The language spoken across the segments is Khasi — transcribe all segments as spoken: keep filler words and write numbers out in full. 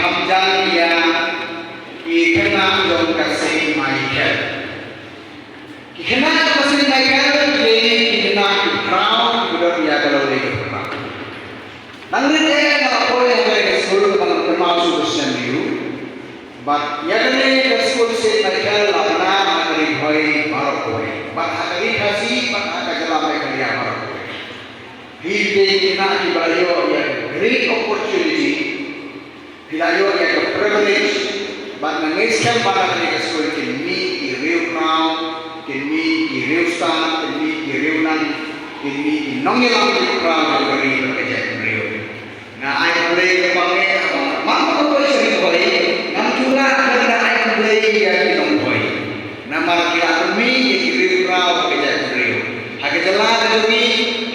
Kham jan ïa ki khynnah jong ka Saint Michael. Ki khynnah jong ka Saint Michael ki dei ki khynnah ki khraw kiba don ïa ka lawei ka pyrthei. Nangta nga la poi ha ka skul kaba kynmaw shuh shen ïa u. Bad ïa kane ka skul Saint Michael la bna ha ka Ri Bhoi baroh kawei. Bad ha ka Ri Khasi bad ha ka jylla Meghalaya baroh kawei. Phi dei ki khynnah kiba la ïoh ïa ka great opportunity. Phi la ïoh ïa ka privilege, bad nga ngeit skhem ba na kane ka skul kin mih ki riewkhraw, kin mih ki riewstad, kin mih ki riewnang, kin mih ki nongïalam ki khraw jong ka ri bad ka jaitbynriew. Nga ai khublei kyrpang eh, ma ma ko ko sha ki Bhoi, ngam ju lah khlem da ai khublei ïa ki nong Bhoi. Namar ki la pynmih ïa ki riewkhraw ha ka jaitbynriew. Ha ka jylla ka jong ngi,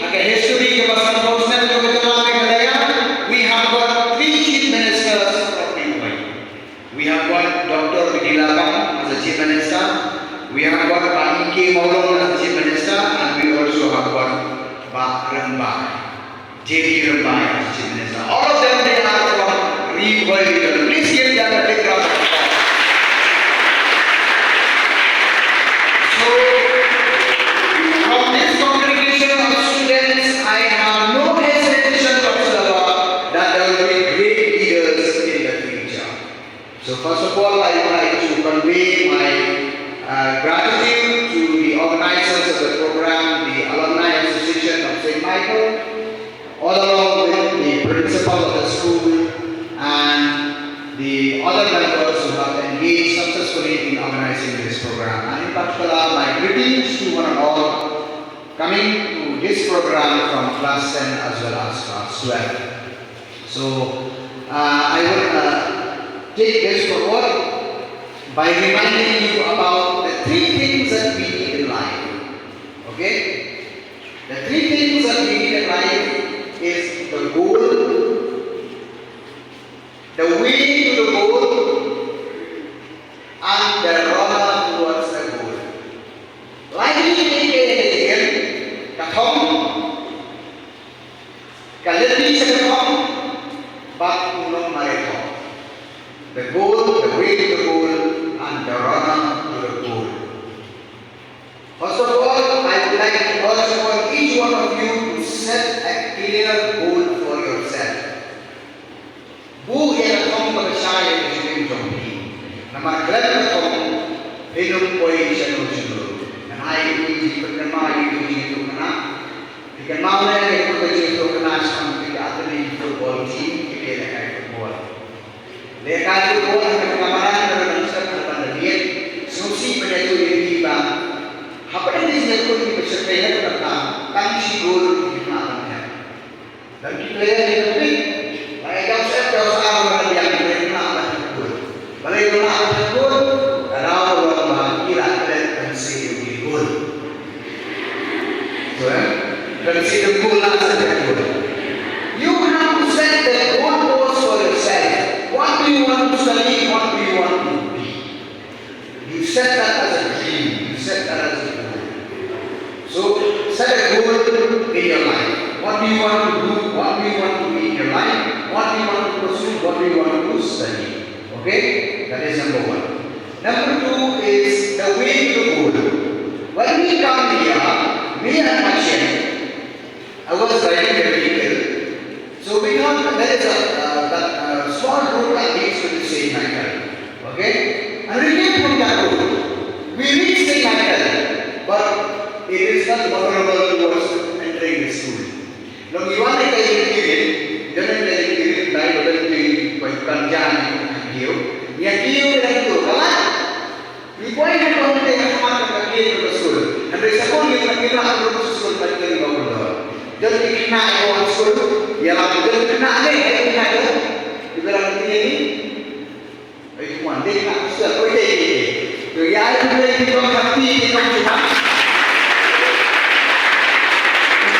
ha ka history kaba sanphew snem jong ka jylla Meghalaya, we have got three chief ministers from Ri Bhoi. We have got Doctor Bidhi Labang as a chief minister. We have got Bah E K Mawlong as a chief minister, and we also have got Bah Rymbai. J B Rymbai as Chief Minister. All of them, they are from Ri Bhoi region. Please give them a big round of applause. So, from this congregation of students, I have no hesitation whatsoever that there will be great leaders in the future. So first of all, I would like to convey my uh, gratitude to the organizers of the program, the Alumni Association of Saint Michael, all along with the principal of the school and the other members who have engaged successfully in organizing this program. And in particular, my greetings to one and all coming to this program from class ten as well as class twelve. So, uh, I will uh, take this forward by reminding you about the three things that we need in life. Okay? The three things that we need in life is the goal, the way to the goal, and the runner towards the goal. Lait ïa kine ki, ka thong, ka lynti sha ka thong, bad u nongmareh thong. The goal, the way to the goal, and the runner to the goal. First of all, I would like to urge upon each one of you to set a clear goal for yourself. Buh ïa ka thong kaba shai ha ka jingim jong phi. Namar khlem ka thong, phin ym poi shano shano. Nga ai ïa phi jingpynkynmaw ïa ki jingïathuhkhana. Phi kynmaw ne ïa ka jingïathuhkhana shaphang kata ka football team, ki lehkai football. Lehkai football ha ka jaka madan ka dang sngewthuh ban da leit. Sngewsih ban ïathuh ïa phi ba hapdeng ka jingïathuh kiba shyrkhei ha ka dang tang, tang shi goal ki khynnah ban thep. Dang ki player ki dang pynbeit. Lada ïa jam sep jam sep ba la biang ki dang khynnah ban thep goal. Balei khynnah ban thep goal? Ka daw ka long ba ki la klet ban save ïa u goal. So, eh? Ban save ïa u goal la sa thep goal. You have to set the goal post for yourself. What do you want to study? What do you want to be? You set that as a dream. You set that as a goal. So set a goal in your life. What do you want to do? What do you want to be in your life? What do you want to pursue? What do you want to study? Okay? That is number one. Number two is the way to the goal. When we come here, me and my friend, I was driving the vehicle. So we thought that there is a uh, that, uh, small road that leads to the Saint Michael. Okay? And we came from that road. We reached Saint Michael, but it is not favorable towards entering the school. Ngi wan ïa ka ïing kiwei, don ïa ka ïing kiwei, dei ba don kiwei, ba ïa kan jan ïa ka ïing kiwei. Ïa kiwei ka dei tu, ka la Ngi poi ha ka home day ha khmat ka gate ka skul. Hynrei sa kawei ngi ngi lah ban rung sha skul ban kynmaw ban dor. Don ki khynnah ïa ka skul, ïa la don ki khynnah ne, ïa ki khynnah ïa. Ki ba la ngi ngi. Ai kumne dei khynnah skul, oi dei dei. To ïa ai kumne ki kong khati ki kong juma.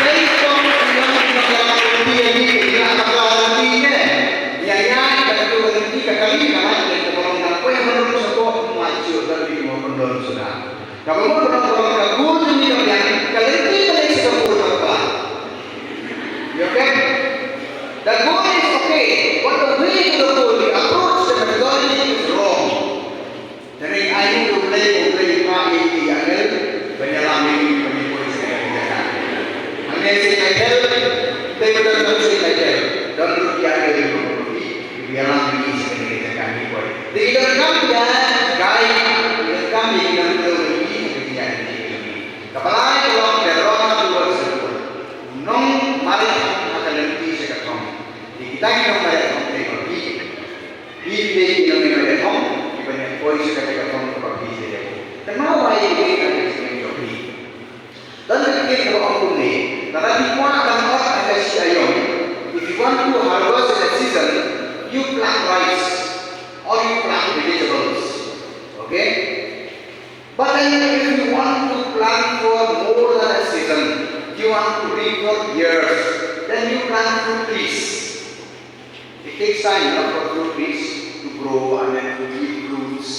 Dei kong ki kong ki kong ïa la ngi ngi ki la ka la ngi ne. Ïa ïa ka tu ngi ka kali ka la ngi ka kong na poi ban rung sha ko ma chu da ngi mo kon don suda. Ka ba mut ka ba ka goal jong ngi ka biang, ka lynti ka lynti ka goal ka ba. You okay? The goal is okay, but the way to the goal, the approach Don ruh ïa ki, ki ïalam ïa ki sha kane ka jaka ki poi. Te ki donkam ïa guide, ki donkam ïa ki nongïalam ïa ki sha kane ka jaka. Kaba lai ka long, the road towards the goal. Nongmareh thong ha ka lynti sha ka thong. Te kita ki nongmareh thong te ki, ki dei ki nongmareh thong kiban ïa poi sha kata ka thong kaba phi sdang. Kynmaw wai ïa ka jingim jong phi. Don ka ktien kaba ong kumne, lada phi kwah ban ot ha ka shi aiom, if you want to harvest in a season, you plant rice or you plant vegetables. Okay? But then if you want to plant for more than a season, you want to reap for years, then you plant fruit trees. It takes time, you know, for fruit trees to grow and then to give fruits.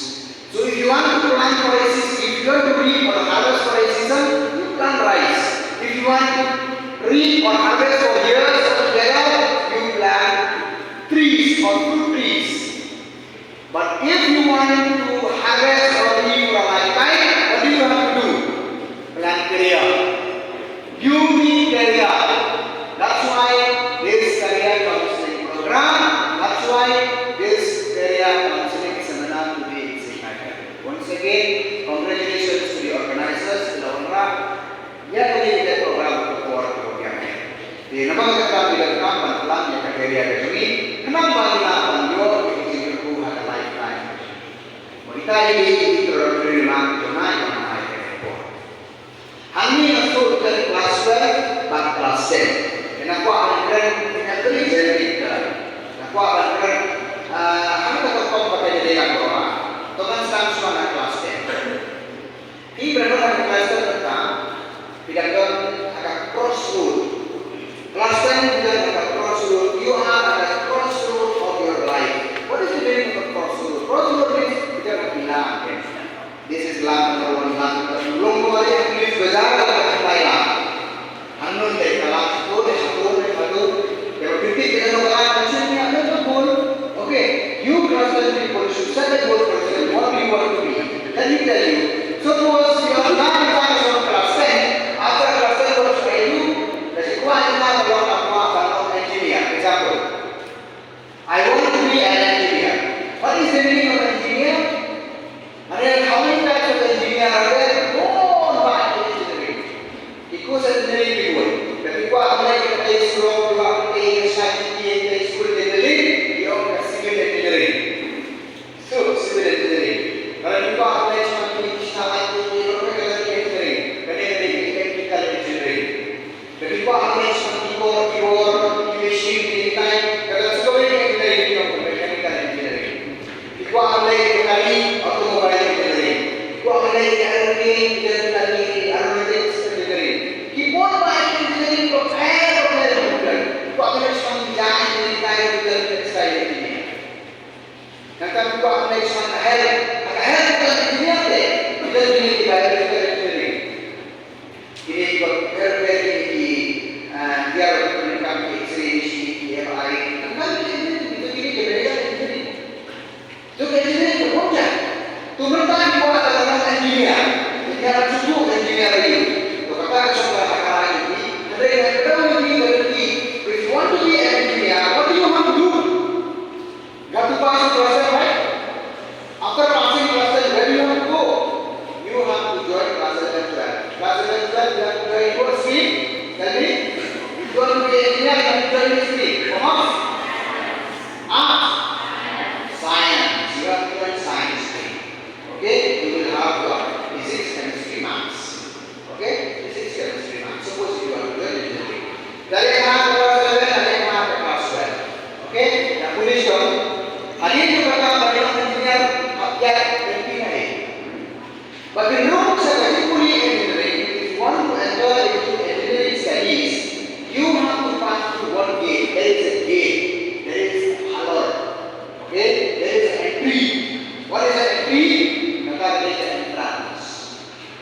So if you want to plant for a season, if you want to reap or harvest for a season, you plant rice. If you want to reap or harvest for years or together, you plant trees or fruit trees. But if you want to harvest or reap for a lifetime, what do you have to do? Plant career. You need career. That's why this career counseling program, that's why this career counseling seminar today is invited. Once again, congratulations to the organizers, to the owner. Ïa kane ka program ka por ka por ïa kane. Te namar kata ngi donkam ban plan ïa ka career ka jong ngi, khnang ba ngin lah ban ïoh ïa ka jingkyrkhu ha ka lifetime. Mo ita i dei introductory remark jong nga ïa kane ka por. Hangne nga shu kren class twelve bad class ten. Te nga kwah ban kren, nga kren generic, nga kwah ban kren, ah, ha kata ka por kata ka dei ka por. To ngan sdang shuwa na class ten. Phi ba don ha ka class ten mynta, phi dang don ha ka crossroad. Class ten phi don ha ka crossroad. You are at the crossroad of your life. What is the meaning of a crossroad? Crossroad means phi don ha ki lam. This is lam number one, lam number two. Long ko bale ha police bazar, lam ka tai lam. Hangno te ka lam satu, te satu, te satu. Te ba kritik te ka lam ka lam, sini lam ka lam. Okay, you class ten people should set a goal for yourself. What do you want to be? Let me tell you. Suppose you are now in class ten, after class ten, what should I do? That is why I now want to be an engineer. Example. I want to be an engineer. What is the meaning of engineer? Mane, how many types of engineer are there? Bun bah engineering. Ki course engineering ki bun. Lada phi kwah ban leit ïa ka tei surok, phi kwah ban leit ïa ka science, ïa ka tei civil engineering, ki ong ka civil engineering. So, civil engineering. Lada phi kwah ban leit sha kine ki sha lait, ki ong ka engineering. Kane ka dei electrical engineering. Lada phi kwah ban leit sha ki bor, ki bor, ki machine, ki mechanic, ka dei sha kawei ka engineering, ki ong ka mechanical engineering. Phi kwah ban leit ïa ka kali, automobile engineering. Phi kwah ban leit ïa ka aeroplane, ïa ka aeronautics engineering. Ki bun bah engineering, ko pher ko pher engineering. Phi kwah ban leit sha ki jait engineering, textile engineering. Nangta phi kwah ban leit sha ka health, ha ka health ka engineer te, ki don kine ki biological engineering. Kine ki bapher bapher kine ki, ah, ïa ki kam ki X-ray machine, ki M R I, nangta kine ki, kine ki medical engineering. To engineering ka bun jait. To mynta ki kwah ban long engineer, ki ïa shu engineer ïa ki. To kata ka shong ka ha ka rai ïa ki. Hynrei nga kdew ïa ki, nga kdew ïa ki. If you want to be an engineer, what do you have to do? You have to pass the class ten, right? After passing class ten, where do you have to go? You have to join class eleven, twelve. Class eleven, twelve, you have to join what stream? Tell me. If you want to be engineer, you have to join which stream? Commerce? Arts? Science. You have to join science stream. Okay? You will have what? Physics, chemistry, maths. Okay? Physics, chemistry, maths. Suppose you are good in engineering. Lada ïa ka class eleven, lada ïa ka class twelve. Okay? Ïa pule shong. Hadien jong kata ba ïa engineer, hap ïa engineer. But the rules of the engineering, if you want to enter into engineering studies, you have to pass through one gate. There is a gate. There is a halor. Okay? There is an entry. What is an entry? Kata ka dei ka entrance.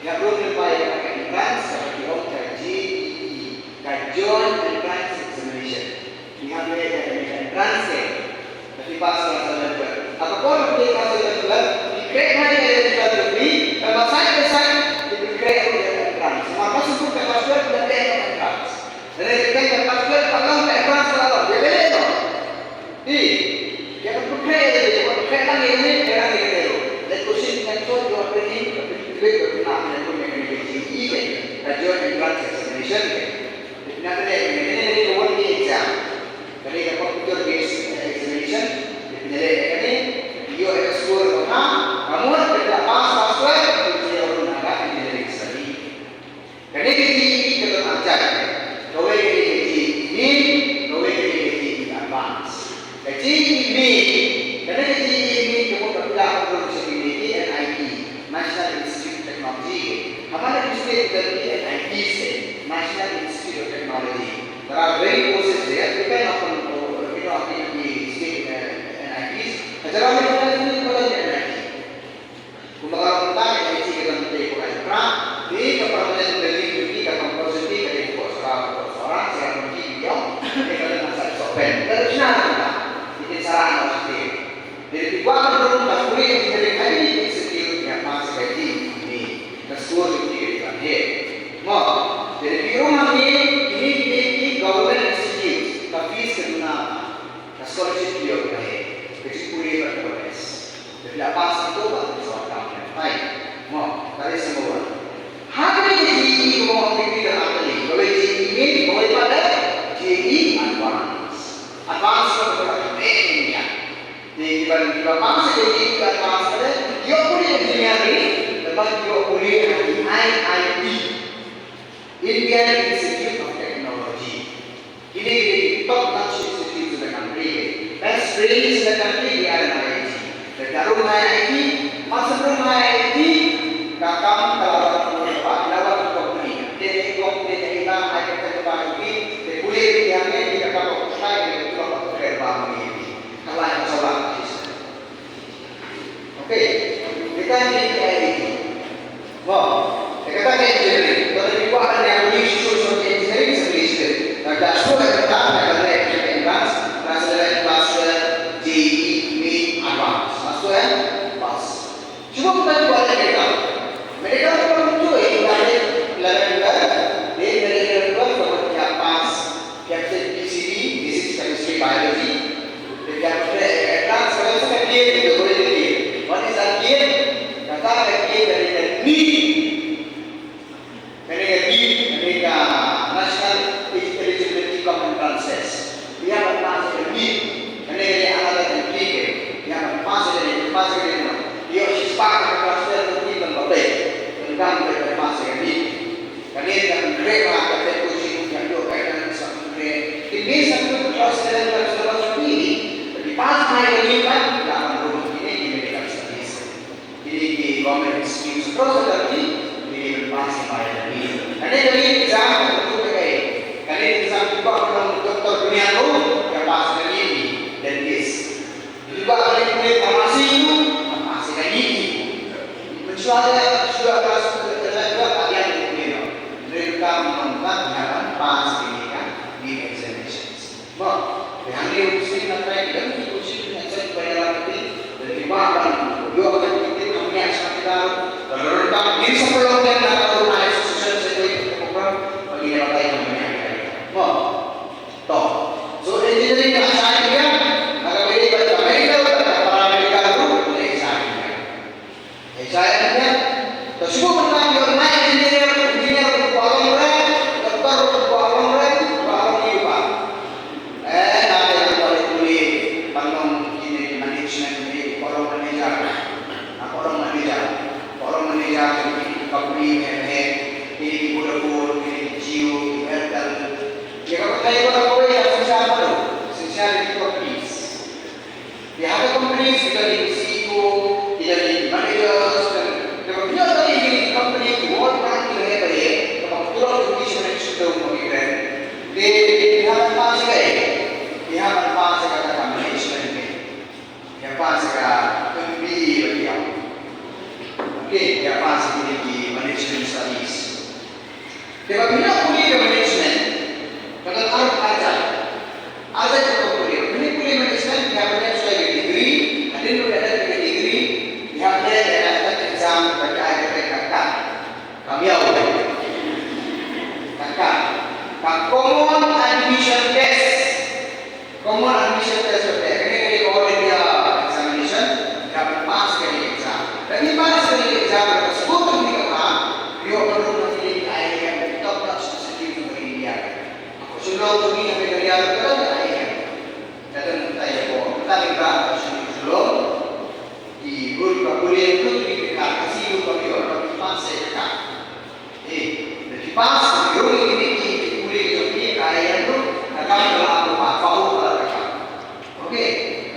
Ïa ruh ngi bai ka entrance, ka ki ong ka J E E, ka Joint Entrance Examination. Ngi hap leh ïa ka entrance test. Lada phi pass class eleven, twelve. Ha ka por ba phi leh class eleven, twelve, phi crack ïa ka entrance test, phi, ka ba sait ka sait, phi crack ïa ka entrance. Namar ba shu put ka class twelve, phi leh ïa ka entrance. Lada phi crack ka class twelve, ka long ka Te, ïa ka pyrkhat ïa ka pyrkhat lang ïa ka pyrkhat lang ïa ka leh koshim ïa ka training ka pyrkhat ka pyrkhat ïa ka joint entrance examination. Te pynban ka leh ka one day exam. Ka leh ka computer based examination. Te pynban leh ka ne ïoh ïa ka score ka bha. Ka mut ka pass pass ka ïoh na ka engineering study. Kane ka J E E ka don ar jait. Kawei ka dei ka J E E main, kawei ka dei ka J E E advance. Ka J E E main, kane ka J E E main ka mut ka phi la ong ruh sha kine ki N I T, National Institute of Technology. Haba na ki state ka don ki N I T se, National Institute of Technology. There are very courses there, depend upon, you know, the state, uh, N I Ts. Hajar hajar ki don ki N I T. Kumba ka long mynta ka aiti ka dang tei ko ai pra, te ka permanent building jong ki ka compulsory ka dei ko Sora ko Sora Cherrapunji ki ong, te ka dang asal sopen. Ka dang shna mynta. Ki tin Sora na site. Te ki kwah ka dong ka free engineering ha ki institute ïa pass ka ji ni. Ka score jong ki ka dang he. Mo, te ki rung ha ki, kini kini ki government institute, ka fees ka duna. Ka scholarship ki ïoh ka he. Ka jingpule bad ka best. Te phi la pass ïa ka, ba phi sa kam ïa ka. Mo, that is number one. Ha kane ka J E E ka mo, ka phi la pass ïa ka. Kawei J E E main, kawei pat ka J E E advance. Advance ka ka ka main ïa. Te kiba, kiba pass ïa ka J E E advance ka dei ïoh pule engineering, kiba ïoh pule I I T. Indian Institute of Technology. Kine ki dei ki top notch institute in the country. Best range in the country ki are in I I T. Te ka rung ha I I T, ma sa rung ha I I T, ka kam ka la wan ka pa, la wan ka company. Te ne company te ina ai ka ka pa ki, te pule ki hangne ki ka ka pa, ka ka pa, ka ka pa. Ka la ka sa la. Okay. Kita ni I I T. Mo, kata ka engineering, kata ki kwah ban ïa pule shuh shuh engineering, sa pule shuh. Kata shuh kata ka leh entrance, ka sa leh class twelve, J E E, main, advance. Maksud eh? Pass. Shuh kata ki kwah leh medical. Medical ka pun tu eh, ka leh eleven twelve, eh, medical twelve ka pun ïa pass. Ïa ka P C B, Physics, Chemistry, Biology. Ïa ka entrance, kata ka B E, ka B E. What is that B E? Kata ka B E, kata ka NEET. Kane ka NEET, kane ka National Eligibility Cum Entrance Test. Ïa ka pass ka NEET. Kane ka another entry ka. Ïa ka pass ka, pass ka. Ïa shi spah ka class twelve ka NEET ka. Ka pass ka NEET. Kane ka kren ba ka tek ko shi ka ïoh ka ïa ka sa kren. Ki mi sa kren ka sa kren ka sa kren ni. Ki pass mai ka ni kan la kan ro ki ni ki medical studies. Ki ni ki government institutes across the country. Ki ni pass mai ka ni. Kane ka ni exam ka tu ka kai. Kane exam ki ba ka doctor dunia tu ka pass ka ni dentist. Kiba ka leh pharmacy tu, pharmacy ka ni. Mynshuwa ka, shuwa ka, shuwa ka, shuwa ka, ka liang ni pule no. Ren ka, mon ka, ïa ka, pass ka ni ka, ni examinations. Mo, ïa hangne u sing na trai ki, dan ki kusi ki ngan sa ki bayar lagi. Dan kiba ban, ïoh ka ni ki, kami ïa sa ki dah. Kalau ren ka, ni sa pelong dan na ka, na institution sa ki, program, bagi dia pakai kami ïa. Mo. To. So engineering ka shai ïa, ha kaba ïadei bad ka medical bad ka paramedical ruh ka shai ïa. Ka shai ïa. To shu mynta ïoh na engineer, engineer ruh ka long re, doctor ruh ka long re, ka long ïa ba. Eh, na ka long ba pule, ba long kine management ne, ka long manager. Ka long manager. Ka long manager ki company ne, ne, kine ki Vodafone, kine ki Jio, ki Airtel. Ïa ka pyrthei ba kawei ïa synshar baroh, synshar ïa ki companies. Ïa ha ka companies ki don ki C E O, ki don ki managers, ki don, ki don ki company ki world brand ki don ïa ka ïa, ki don ki company ki don ïa ka. Te ïa ha ka pass ïa ka, ïa ha ka pass ïa ka management ïa. Ïa pass ïa ka M B A ba ïa. Okay, ïa pass ïa ki management studies. Te ba phi la pule ka management, ka don ar, ar jait. Ar jait ka pule. Phi la pule management, phi hap ban leh shuwa ka degree, hadien ba phi leh ka degree, phi hap leh, leh, leh exam, ba phi ai ka, ka, ka, ka miaw. Ka, ka, ka common admission test. Common admission test ka leh. Ka shu shu long ki ur ka pule tu ki ka ka si u ka yor ka ki pass se ka. Eh, da ki pass ka yor ki ni ki pule ki jong ki ka ya tu ka kam ka la tu pa pa u ka la ka. Okay,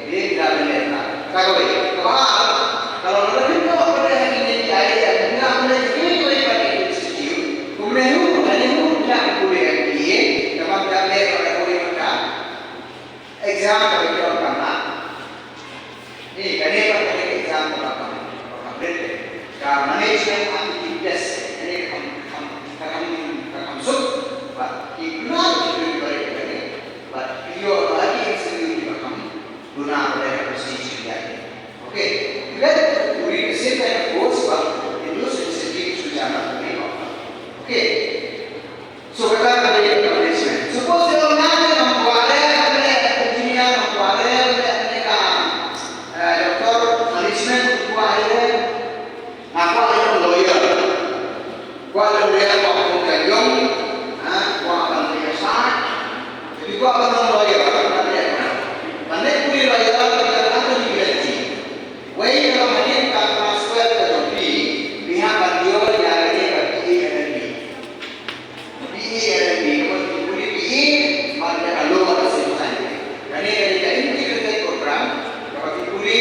dia dah beli na. Ka ko ka ba kalau ada ni ko pada hari ni ki ai ya ni na ni ni ni ni ni ni. Kumne hu, ni hu dah pule ki. Dapat dah beli pada pule maka. Exam bagi orang kana. Ni kane ba kane exam ba kam ba kam rit. Ka management aptitude test kane kam kam kam kam suk ba ki kena ki bari kane ba ki yo ba ki interview ki ba kam duna ba ka stage ki ya. Okay. Let we read the same kind of course but in those specific which are not very often. Okay. So kata ka dei ka punishment. Suppose te ong nga ngam kwah re, nga engineer, ngam kwah re, nga ka, eh, doctor, management, kwah re, nga kwah re lawyer. Kwah lawyer, kwah pun ka yong, ha, kwah ban lawyer sa. Jadi kwah ban lawyer, ban lawyer. Ban lawyer, lawyer, lawyer, lawyer, lawyer. Wei ka hadien ka class twelve ka jong phi, phi hap ban ïoh ïa kane ka B A L L B. B A L L B, ka ban pule B A, bad ïa ka law at the same time. Kane ka dei ka integrated program, kaba phi pule,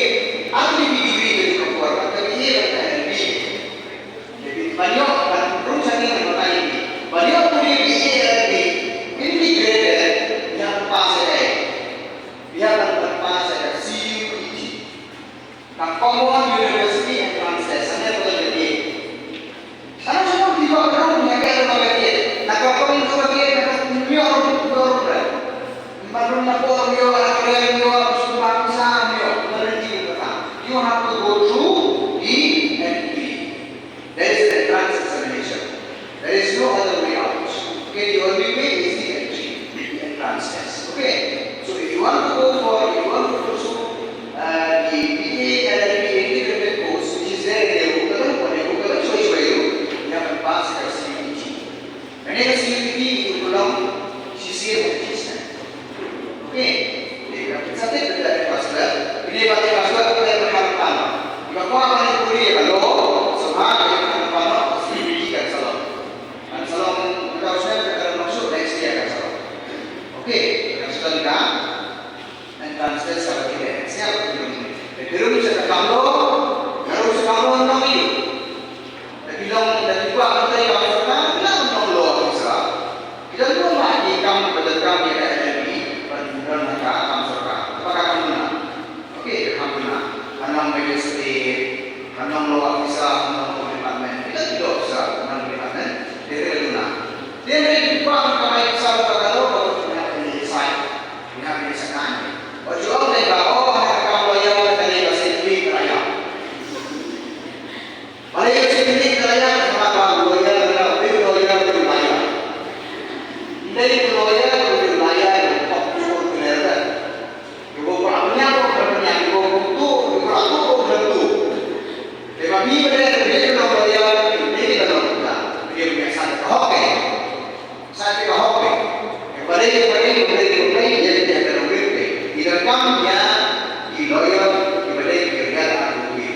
ar tylli ki degree ka jong ka por, ka B A bad ka L L B. Ban ïoh, ban rung sha ngi ban batai ïa phi. Ban ïoh pule B A L L B, integrated, ïa ka pass ïa ka. Ïa ka pass ïa ka C U E T. Ka Common University Entrance Test, ane ka ba ïa ka. Sana semua tiba baru ïa ka ba ïa ka. Na ka Common University na ka myo myo re. Baru na por myo, na kren myo, semua bisa myo, baru di kata. You have to go through the N T. There is an entrance examination. There is no other way out. Okay, the only way is the entry, the entrance test. Okay, so if you want to go for, if you want to pursue uh, the B A L L B integrated course, which is there in the Google, on the Google, so you, you have to pass the C U E T. Kane ka C U E T itu ka long C C M assessment. Okay. Jadi ka pynsahtïe pynsahtïe ka password. Ini pakai password kita berhadapan. Iba kwah ban pule ka law, so ha ka berhadapan C U E T kan sa long. Kan sa long ka assessment ka long next year kan sa long. Okay. Kan sa long ka Entrance test kaba ki leh, sngap ki lum. Te ki lum sa ka kamlo, ka lum sa kamlo nong ïu. Te ki long, te ki kwah ban trei kam sorkar, ki la nong lo kam sorkar. Ki la nong ma ki kam, ba donkam ïa ka L L B, ban don ha ka kam sorkar. Ba ka kam duna. Okay, ka kam duna. Ka nong magistrate, ka nong law officer, ka nong law department. Ki la ki law officer, ka nong department. Te ki la duna. Te ki kwah ban kamai pisa ba ka law, ba ka duna, ki la decide. Nga bri sa kan. Ba ju ong dei ba, oh, ha ka kam lawyer ka dei ba sentri ka lawyer. Ba dei sentri ka lawyer, ka ba lawyer ka dei lawyer ka dei lawyer. Dei lawyer ka dei lawyer, ka dei lawyer. Ka ba ba nya ko ka nya ko tu, ka ba tu ko tu. Dei ba mi ba dei ka dei lawyer, dei ka lawyer. Dei ka sa ka hok eh. Sa ki ka hok phi. Ïa ba dei, ïa ba dei, ïa ba dei, ïa ba dei, ïa ba dei, ïa ba dei. Ïa ka kam ïa ki lawyer, ïa ba dei, ïa ba dei, ïa ba dei.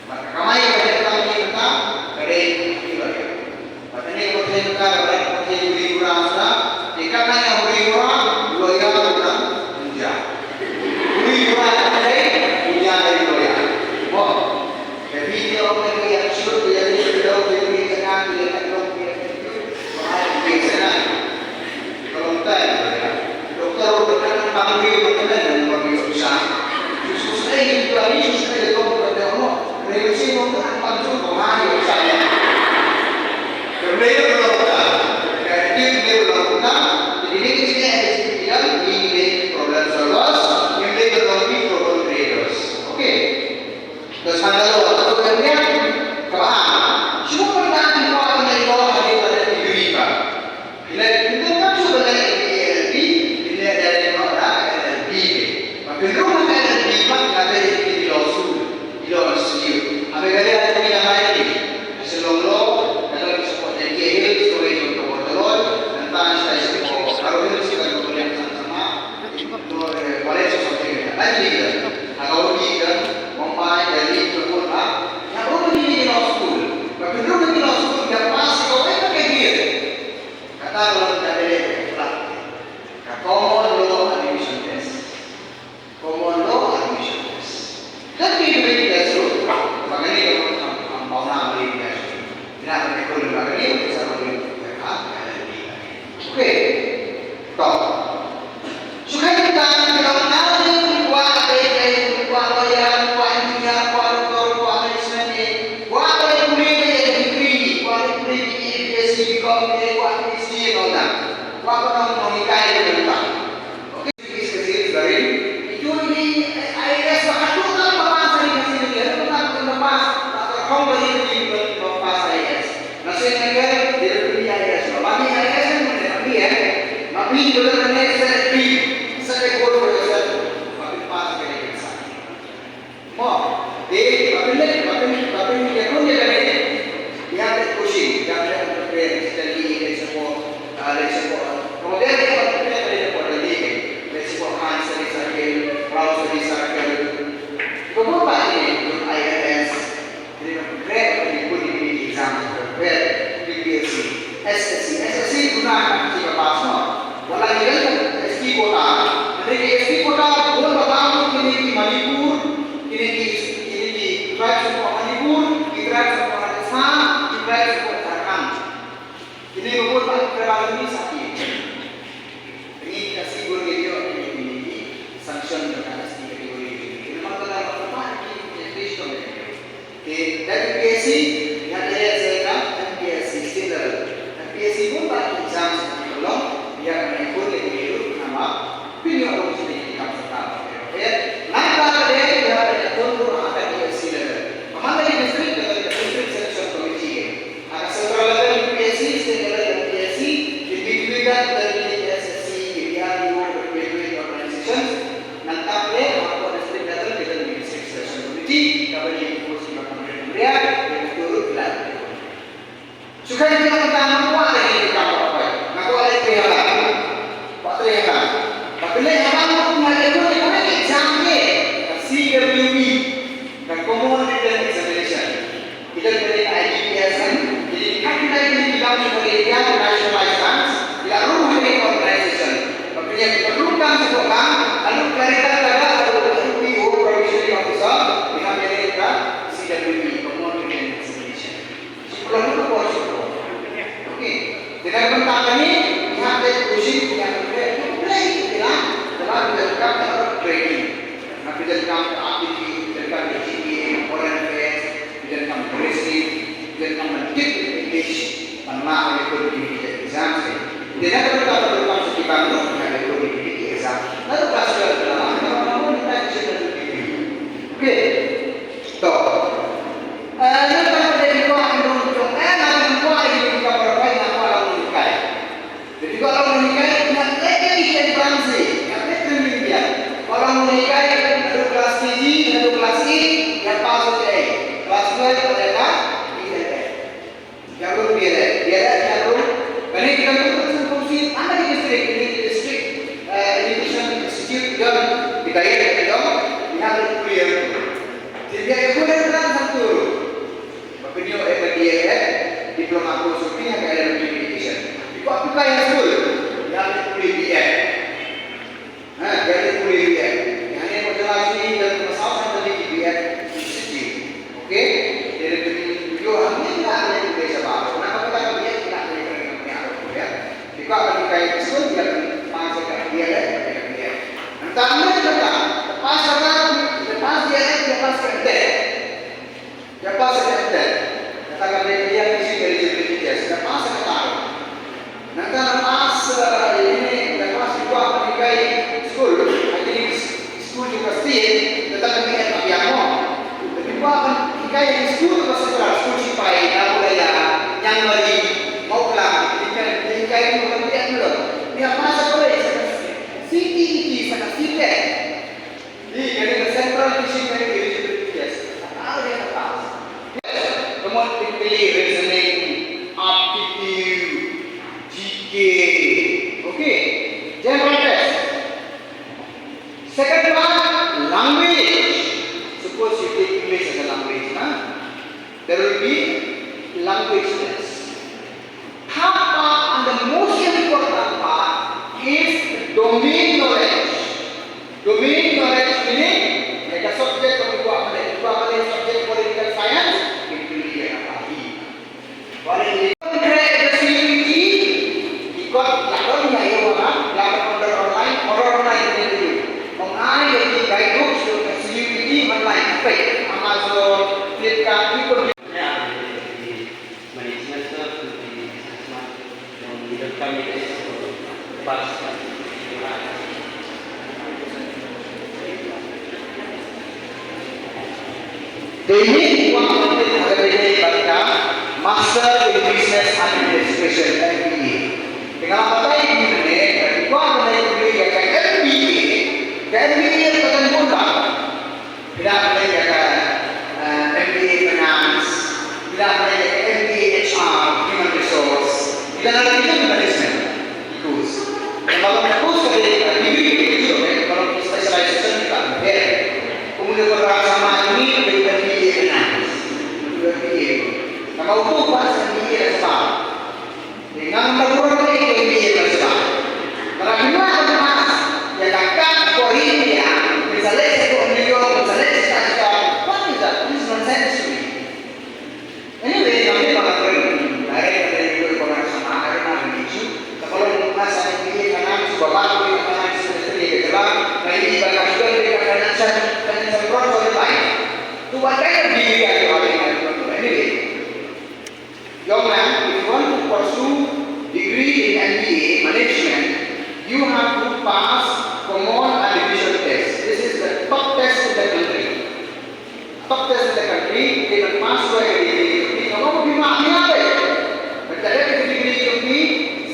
Bad ka kamai ka dei kam ïa ka kam, ka dei ki lawyer. Bad kane ka dei ka kam, ka dei ka dei huri hura sa. Ïa ka kam ïa huri hura, lawyer ka dei hynja. Huri hura ka dei, hynja ka dei lawyer. Mo. Ïa video ka dei ïa Kan leader, ha ka wadi ka Mumbai, Delhi, ka Kolkata, ïa u ba ki law school, ba ki ruh ki law school, ïa pass ka wei ka grade. Kata ka long ka dei ka plat. Ka common law admission test. Common law admission test. Kan ki grade test ruh, ba kane ka long am am bauna bali test. Ina ka ne ko ba kane ka sa ko ka ka. Okay. To. Shu kha kita ki ong na de kwah de kwah lawyer, kwah engineer, kwah doktor, kwah management, kwah de pule de degree, kwah de pule de B A, B S C, B Com, kwah PhD and all that. Kwah ko nonghikai de kwah. Okay, this is the same story. Itu ini I A S ba ka tu kan ba pass hari kasi ni, kan ba pass, ba ka hong ba ini ba pass I A S. Nasi nengah dia punya ayah, mami ayah kan punya mami ya, mami juga punya set dream, set a goal for yourself, mami pas ke dia sa. Mo, eh, mami le, mami, mami dia pun dia kan ni, dia ada pushing, dia ada entrepreneur, study, let's support, uh, let's support. Kemudian dia entrepreneur, let's support, let's support, hand study circle, crowd study circle. Kemudian ni, I A S. Kine ki grade ba ki put ïa kine ki exam, grade U P S C, S S C, S S C duna ka ki ba pass mo. Wat la ki dei S T quota, hynrei ki S T quota bun ba bang kine ki Manipur, kine ki, kine ki tribes of Manipur, ki tribes of Rajasthan, ki tribes of Jharkhand. Kine ki bun ba ki tribes ni sa ki. Ngi ka sigur ngi ïoh ngi ngi sanction da ka S T category. Ngi ma ka la ka ma ki ngi te stom ngi. Te da U P S C, ngi ha te se ka U P S C state level. U P S C bun ba ki exam sa ki long, ïa ka ngi kur ngi ngi ru nama. Pin ïoh long sini ki kam sa ka. Te na ka de ïa ka ton ru ha ka U P S C level. Ka ma ka district, ka district selection committee. Ha ka central level U P S C, state level U P S C, in between that, kita ada S S C, D R D O, graduate organizations, nangta pule, ha ka district level, kita ada district selection committee, kaba ïa ki post kiba kham ria, ïa ki turut ki la. Shu kha ïa ki nangta, nang kwah lagi ki kam ba kwah, nang kwah lagi ki haba, kwah lagi ki haba. Ba pule haba, nang kwah lagi ki haba, exam ke, ka C W E, ka common written examination. Kita kena I B P S kan, jadi kan kita ini bilang kita dia national license, kita rumah ini organization. Makanya perlukan sebuah bank, lalu klarikan pada lalu P O provisioning officer, dengan kita C W E, common written examination. Sekolah itu kau sekolah. Okey. Dengan bentang ini, pihak dari pusing, pihak dari itu, boleh kita bilang, telah dilakukan training. Nah, kita bilang aptitude, kita bilang G P A, foreign affairs, kita bilang reasoning, kita bilang deep English, tanpa ada pun kita exam sih. Dia nak berkata tentang sekitar tu, kita ada pun kita exam. Lalu kelas dua dalam, kita mau kita exam dan degree. Okey. To. Eh, nangta ka dei ki kwah ki nongkyndong, eh, nangta ki kwah ki nongkyndong, ka kwah ki nonghikai. Dei ki kwah nonghikai, nga leh ka entrance, nga leh training biang. Kwah nonghikai, naduh class K G, naduh class eight, ïa pass ïa ka class twelve, ïa ka B L Ed. Ïa ka B L Ed, B L Ed ïa ka. Kane kita tu kan sngewsih, ana ki district, ki district, eh, education institute don, kita ïa ka don, ïa ka clear. Jadi ïa ka entrance tu. Ba pynïoh ïa ka D L Ed, diploma course of ïa ka elementary education. Ïa ka high school, ïa ka B Ed. Ha, ïa ka pule ïa. Ïa ne ko jala shi dan ko sa sa dan ki B Ed institute. Okey? Ïa ka pule ïa hangne ka ne ko sa ba. Na ka ka B Ed ka ne ka ne ka ne. Di ka ka ka school ïa ka ma sa ka B Ed ka B Ed. Nang tang ne ka ka. Pass ka ka, pass ïa ka, pass ka ka. Ïa pass ïa ka test. Kata ka dei ka ïa teaching eligibility test. Ïa pass ïa kata. Nangta na pass, eh, ïa ine, ïa pass ïa ka hikai skul. Ïa ine skul jong ka state, kata ka dei ka ïa mo. Tapi ba kan hikai skul ka central, skul Sipai, na Bulaya, Niangmari, Mawklang, hikai, hikai ni bukan dia dulu. Ïa pass ïa ka college, sa ka C T E T, sa ka C TET. Di kane ka central teaching and eligibility test. Ka ta ka pass. Yes. Ka mut pynkylla, reasoning, aptitude, G K. Okay. General test. Second part, Language. Suppose you take English as a language, na? There will be language test. Third part and the most important part is domain knowledge. Domain knowledge meaning, like a subject of, like a subject political science, it will be a What is it? Khreh ka C U E T, ki kot la don ïa u, ha, la don order online, order online ïa u. Ong ai ïa ki guidebooks ïa ka C U E T online, peit Amazon, Flipkart, ki pun. Management, Dei ni kwah ban pynbeit ha ka dei bad ka Master in Business Administration, M B A. Te nga la batai ïa phi mynne, nga kwah ban ïathuh ïa ka M B A, ka M B A ka don bun bha. Phi lah ban leh ïa ka, eh, M B A Finance, phi lah ban leh ïa ka M B A H R, Human Resource, phi lah ban leh ïa ka Management course. Ka long ka course ka dei ka degree ka dei ka long specialization ka dei. Kumno ka rah sama ini ka dei ka M B A Finance, ka dei ka M B A. Ka mau tu pas M B A la sama. Te nga ngam da burom ïa ka M B A ba shisha. Lada phi lah ban pass ïa ka kat ko ri ïa, phin sa leit sha ko New York, phin sa leit sha ka, what is that? This is nonsense to me. Anyway, ngam dei ba nga kren direct, nga dei ko ba nga sama, I don't have an issue. Ka long pass ïa ka M B A Finance, ba ba ko ri Finance Ministry ka jylla, nga ïohi ba ka sdang ïa ka financial, financial product online. To what kind of degree are you having? I don't know. Anyway. Young man, if you want to pursue degree in M B A management, you have to pass common admission test. This is the top test in the country. Top test in the country, te ban pass ïa ka degree jong phi, ka mut ba phi mad ïa phi. Ban ïoh ka degree jong phi,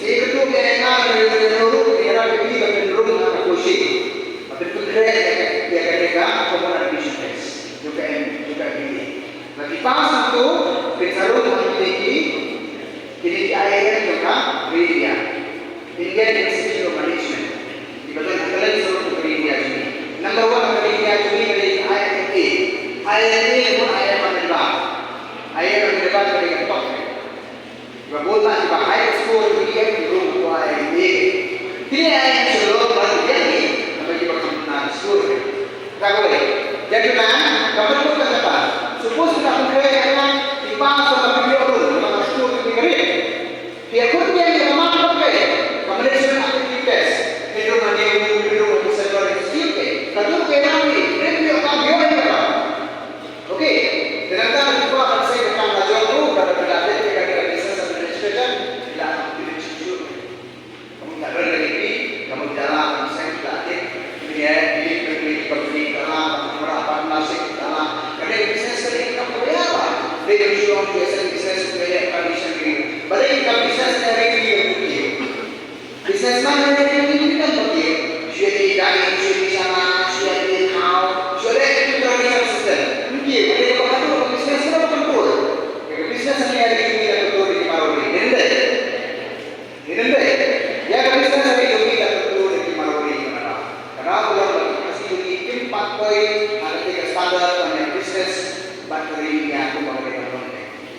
sa katu ka nga ruh ka ïarap ïa phi ba phin rung ha ka coaching. Ba phin khreh ïa ka, ïa ka common admission test jong ka M, jong ka M B A. Lada phi pass hangto, phin sa rung ha kine ki, kine ki I I M jong ka India. Indian Institute of Management. Kiba don ha kylleng surok jong ka India jong ngi. Number one ha ka India jong ngi ka dei I I M A. I I M A ka dei I I M Ahmedabad. I I M Ahmedabad ka dei ka top. Ba bun la kiba high score ki ïa ki rung ko ai ni. Kine ai ni selo ba ïa ni, ba kiba kham na score. Ka kawei. Ïa ki man, ka ban kut ka kata. Suppose ka ban khreh ïa nga, ki pass ka ban ïoh rung, ka ban score ki rit. Ki ïa kut ïa ki ka man ka kawei. Ka Malaysian Aptitude Test. Ki rung ha ni, ki rung ha ni, ki rung ha ni. Ka tu ka ïa ni, rit ïoh ka, ïoh ïa ka. Okay, te nangta ngi kwah ban sngewthuh ka jong u, lada phi la dep ïa kane ka business administration, phi la dep shuh shuh. Ka mut ka ren ka dei phi, ka mut ka la ban sngewthuh ka dei phi, phi ne, phi ne, phi ne, phi ne, ka la ban mrad ban nasib ka la. Kane ka business ka dei ka kaba ïa ba. Dei ka shu ong phi ïa sngewthuh business ka ïa ka business ka dei. Ba dei ka business ka dei ka dei ka dei. Businessman ne ne ne ne kan pakai. Shu ïa dei daging, shu ïa dei chana, shu ïa dei thaw, shu ïa dei tu traditional system. Mungkin ada yang bakal tu business kena control. Ïa ka business ni ada yang kena control di Marwari. Ni dei. Ni dei. Ïa ka business ada yang kena control di Marwari. Kena ulang lagi. Pasti bagi tim pat poi ada tiga standar dan business bad ri ïa tu bagi orang.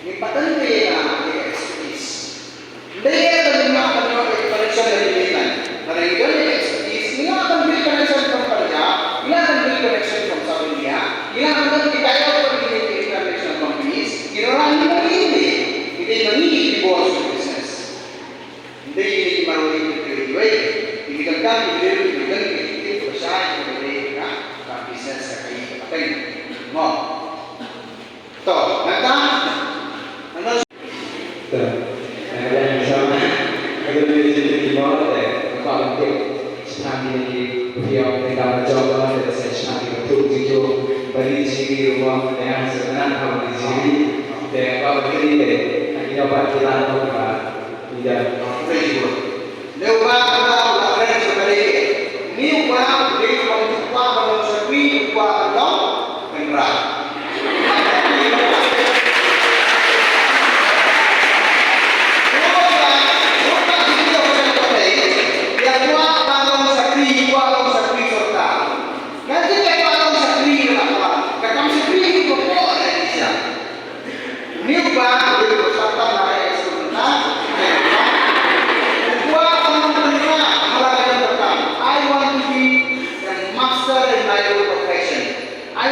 Ni pateng ïa ka expertise. Dei ban ïa ban ïoh connection na ri Thailand. Lada ngi don ïa expertise, ngi lah ban build connection from Punjab, ngi lah ban build connection from South India, ngi lah ban build connection from international companies, ngi lah ban build connection from India. Ngi dei ban ngi dei boss business. Dei ngi dei ban ngi dei dei dei. Ngi dei kan kan ngi dei ngi dei ngi dei ngi dei business ka kai ka peng. Mo. To, nangta. Nangta. To, nangta yang sama. Kita boleh jadi di mana deh? Apa mungkin? Shnong ini di Priok, di Kamar Jong, di shnong ini betul gitu. Bagi sini rumah yang sebenarnya bagi sini. Dan apa begini deh? Kita buat kita apa? Ida. Ni u Bah, u Bah, u la kren sha ka dei. Ni u Bah, u dei u Bah, u Bah, u Bah, u Bah, u Bah, u Bah, u Bah. Ïa u Bah, u long shakri, u Bah, u long shakri sorkar. Ngan jin ïa u Bah, u long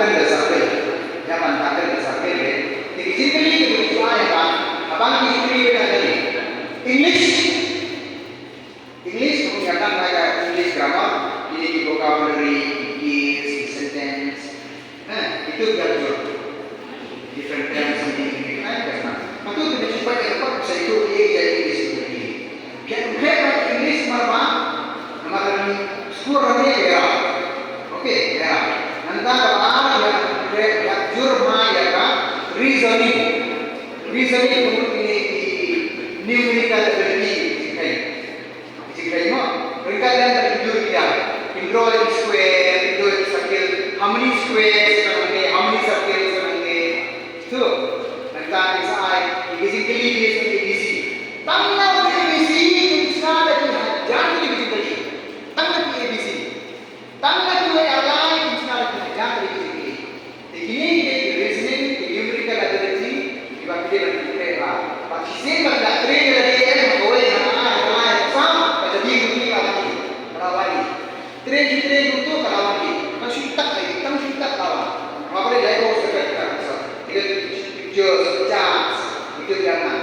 Kan da circle. Ïa ban tackle da circle re. Te ki jingkylli ki bun shuwa ïa ban, ha ban ki jingkylli ba ïa kane. English. English kum ïa kan ïa English grammar. Kine ki vocabulary, ki case, ki sentence. Ha, itu belajar. Different terms ini, ini kan kan. Patut kena cuba ïa dapat pasal itu ïa ïa English ini. Phi ïa kren English marba, namar kan skur ni ya. Okey, ya. Nangta ka ba ïa kren ïa jur ma ïa ka reasoning. Reasoning untuk ini di numerical ability, okay. Jingkren mo, ryngkat lem bad ki jur ki jam. Kin draw ïa ki square, kin draw ïa ki circle. How many squares ka long ne, how many circles ka long ne. Tu, nangta kin sa ai ïa ki jingkylli ki ïa ki A B C. Tang na ki A B C kin sa da ki hajar tylli ki jingkylli. Tang na ki A B C. Tang na ki wei ar lai kin sa da ki hajar tylli ki jingkylli. Te kine ki dei ki reasoning, ki numerical ability, kiba phi dei ban pyntrei bha. Bad shisien ba phi la train ïa lade ha kawei, ha ar, ha lai, ha saw, ka jingkylli ka la wan. Ka la wan. Train shi train kumto ka la wan. Tang shi tak ai, tang shi tak ka la wan. Haba phi dei ko sa ka ka sa. Ki dei pictures, charts, itu biar na.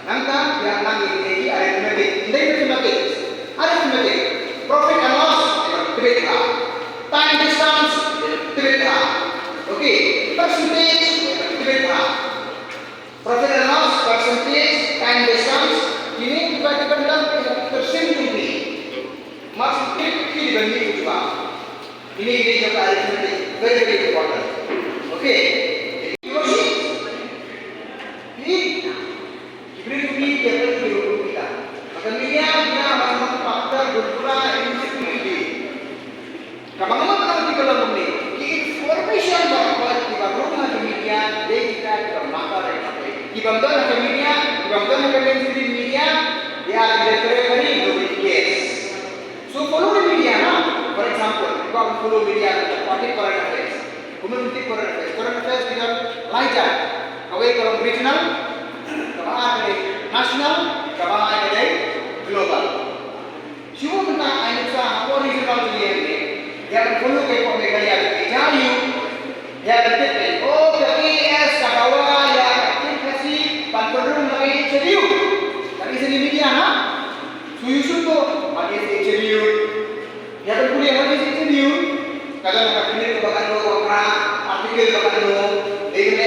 Nangta, ïa nang ïa kine ki arithmetic. Ym dei mathematics. Arithmetic. Profit and loss, ïa tbit ha. Time distance, ïa tbit ha. Okay. Percentage, ïa tbit ha. Profit and loss, percentage, time distance. Kine kiba ki bynta ki tersim jong ki. Mark ki ki di bani ki ba. Kine ki dei jong ka arithmetic. Very, very important. Okay. Ki Ki briew ki ïa peit ki ruh kita. Ba ka media, media ban long factor dukpura insecurity. Kaba nga ong ka long kumne, ki information ba ki koit kiba rung ha ka media, dei kita kiba mata dei ka peit. Kibym don ha ka media, kibym don ha ka mainstream media, they are in the periphery, nobody cares. So follow the media, na? For example, kibym follow media, ka tip current affairs. Kumno tip current affairs? Current affairs ki don lai jait. Kawei ka long regional, kaba ar ka dei national, kaba lai ka dei global. Shuwa mynta ai nuksa hapoh regional jong ngi hangne. Ïa ban follow ka hapoh Meghalaya ka dei Jaiñtia. Ïa ban tip ne, oh, ka A A S ka dawa ïa ka ktien Khasi ban pynrung na ka H A D U. Ka dei sa ni media, na? Shu ïoh shu to, ban ïa H A D U. Ïa ban pule ha H A D U. Ka don ka pule kaba katno, ka article kaba katno, dei ne